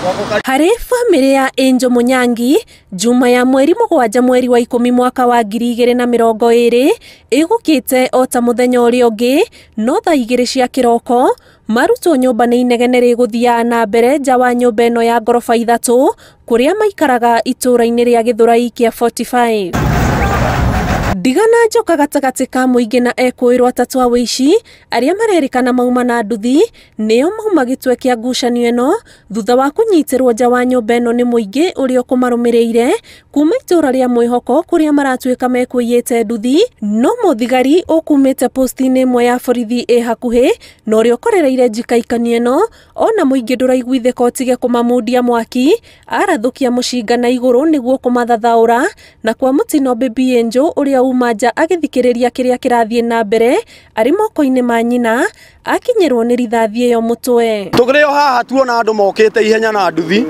Harĩ bamĩrĩ ya Angel Munyangi, Juma ya mweri 7 mweri wa 10 mwaka wa 2020 ĩgũkĩte o ta mũthenya ũrĩa ũngĩ, no thaa 2 cia kĩroko marutwo nyũmba nĩ inegene rĩgũthiaga na mbere nja wa nyũmba ĩno ya ngoroba 3 kũrĩa maikaraga itũũra-inĩ rĩa Gĩthũrai kĩa 45. Ndigana njoka gatagatĩ ka mũingĩ na ekũĩrwo atatũ a wĩici arĩa marerĩkana mauma na nduthi nĩo mauma gĩtwe kĩa ngucanio ĩno thutha wa kũnyitĩrwo nja wa nyũmba ĩno nĩ mũingĩ ũrĩa ũkũmarũmĩrĩire kuma itũũra rĩa Mwĩhoko kũrĩa maratuĩka mekũiyĩte nduthi, no mũthigari ũkumĩte posti-inĩ ĩmwe ya borithi ĩ hakuhĩ na ũrĩa ũkorereire njikaikanio ĩno ona mũingĩ ndũraiguithĩka ũtige kũmamundia mwaki arathũkia mũcinga na igũrũ nĩguo kũmathathaũra na kwa mũtino Baby Angel ũrĩa uma nja agĩthikĩrĩria kĩrĩa kĩrathiĩ na mbere arĩ moko-inĩ ma nyina akinyĩrwo nĩ rithathi ĩyo mũtwe. Tũkĩrĩ o haha tuona andũ mokĩte ihenya na nduthi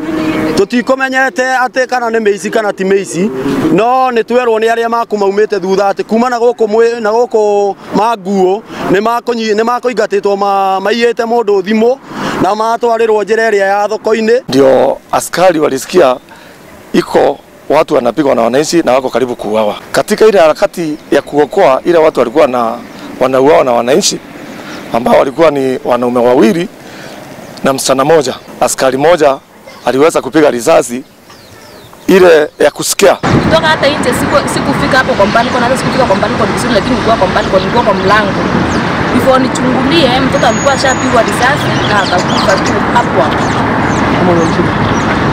tũtikũmenyete atĩ kana nĩ mĩici kana ti mĩici, no nĩ twerwo nĩ arĩa makumaumĩte thutha atĩ kuma na gũkũ na gũkũ manguo nĩ makũingatĩtwo maiyĩte mũndũ thimũ na matwarĩrwo njĩra ĩrĩa ya thoko-inĩ. Ndio askari walisikia iko watu wanapigwa na wananchi na wako karibu kuuawa. Katika ile harakati ya kuokoa ile watu walikuwa na wanauawa na wananchi ambao walikuwa ni wanaume wawili na msichana moja. Askari moja aliweza kupiga risasi ile ya kusikia. Kutoka hata nje sikufika hapo kwa mbali, kwa sikufika kwa mbali kwa vizuri, lakini nilikuwa kwa mbali, nilikuwa kwa mlango. Before nichungulie mtoto alikuwa ashapigwa risasi na akakufa tu hapo hapo.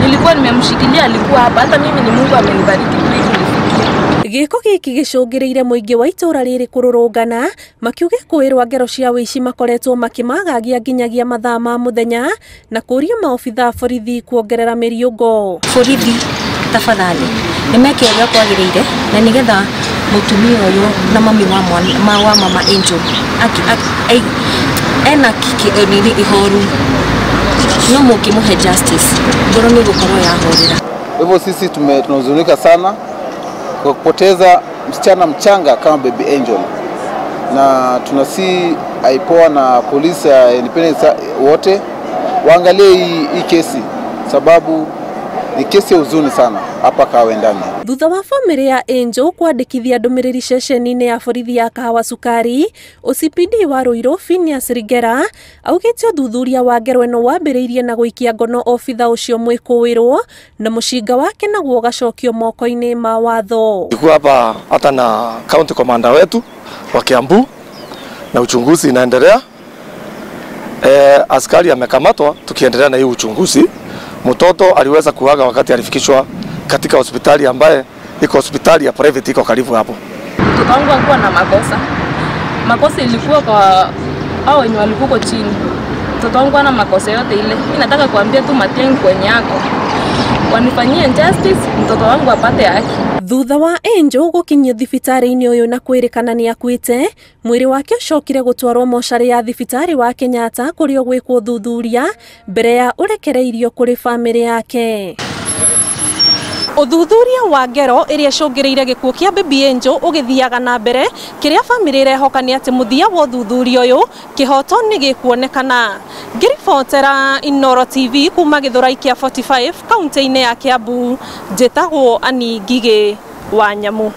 Nilikuwa nimemshikilia, alikuwa hapa. Hata mimi ni Mungu amenibariki hivi nilifikia. Gĩko gĩkĩ gĩcũngĩrĩire mũingĩ wa itũũra rĩrĩ kũrũrũngana makiuge kwĩrwa ngero cia wĩici makoretwo makĩmagagia nginyagia mathaa ma mũthenya na kũria maobitha a borithi kuongerera mĩriũngo. Borithi tafadhali nĩ meke ũrĩa kwagĩrĩire na nĩgetha mũtumia ũyũ na mami wa mwana wa mama Angel ena nini ihoru no mũkĩmũhe justice ngoro nĩ gũkorwo yahorera. Kwa hivyo sisi tunahuzunika sana kwa kupoteza msichana mchanga kama Baby Angel, na tunasi IPOA na polisi ya independence wote waangalie hii kesi, sababu ni kesi ya huzuni sana hapa Kawendani. Thutha wa famĩlĩ ya Angel kwandĩkithia ndũmĩrĩri ceceni-inĩ ya borithi ya Kahawa Sukari, OCPD wa Ruiru Phineas Rigera augĩte ũthuthuria wa ngero ĩno wambĩrĩirie na gũikia ngono obitha ũcio mwĩkũĩrwo na mũcinga wake naguo ũgacokio moko-inĩ ma watho. Tulikuwa hapa hata na county commander wetu wa Kiambu na uchunguzi inaendelea. Askari amekamatwa, tukiendelea na hii uchunguzi. Mtoto aliweza kuaga wakati alifikishwa katika hospitali ambaye iko hospitali ya private iko karibu hapo. Mtoto wangu alikuwa na makosa. Makosa ilikuwa kwa hao wenye walikuwa chini. Mtoto wangu ana makosa yote ile. Mimi nataka kuambia tu Matiang'i kwenye yako. Wanifanyie justice, mtoto wangu apate haki. Thutha wa Angel gũkinyio thibitarĩ-inĩ ũyũ na kwĩrĩkana nĩ akuĩte, mwĩrĩ wake ũcokire gũtwarwo mocarĩ ya thibitarĩ wa Kenyatta kũrĩa ũgwĩkwo ũthuthuria mbere ya ũrekereirio kũrĩ bamĩrĩ yake. Ũthuthuria wa ngero ĩrĩa ĩcũngĩrĩire gĩkuũ kĩa Baby Angel ũgĩthiaga na mbere, kĩrĩa bamĩrĩ ĩrehoka nĩ atĩ mũthia wa ũthuthuria ũyũ kĩhoto nĩ gĩkuonekana. Ngĩribotera Inooro TV kuma Gĩthũrai kĩa 45 kaunti-inĩ ya Kiambu, njĩtagwo Annie Ngigĩ wa Nyamu.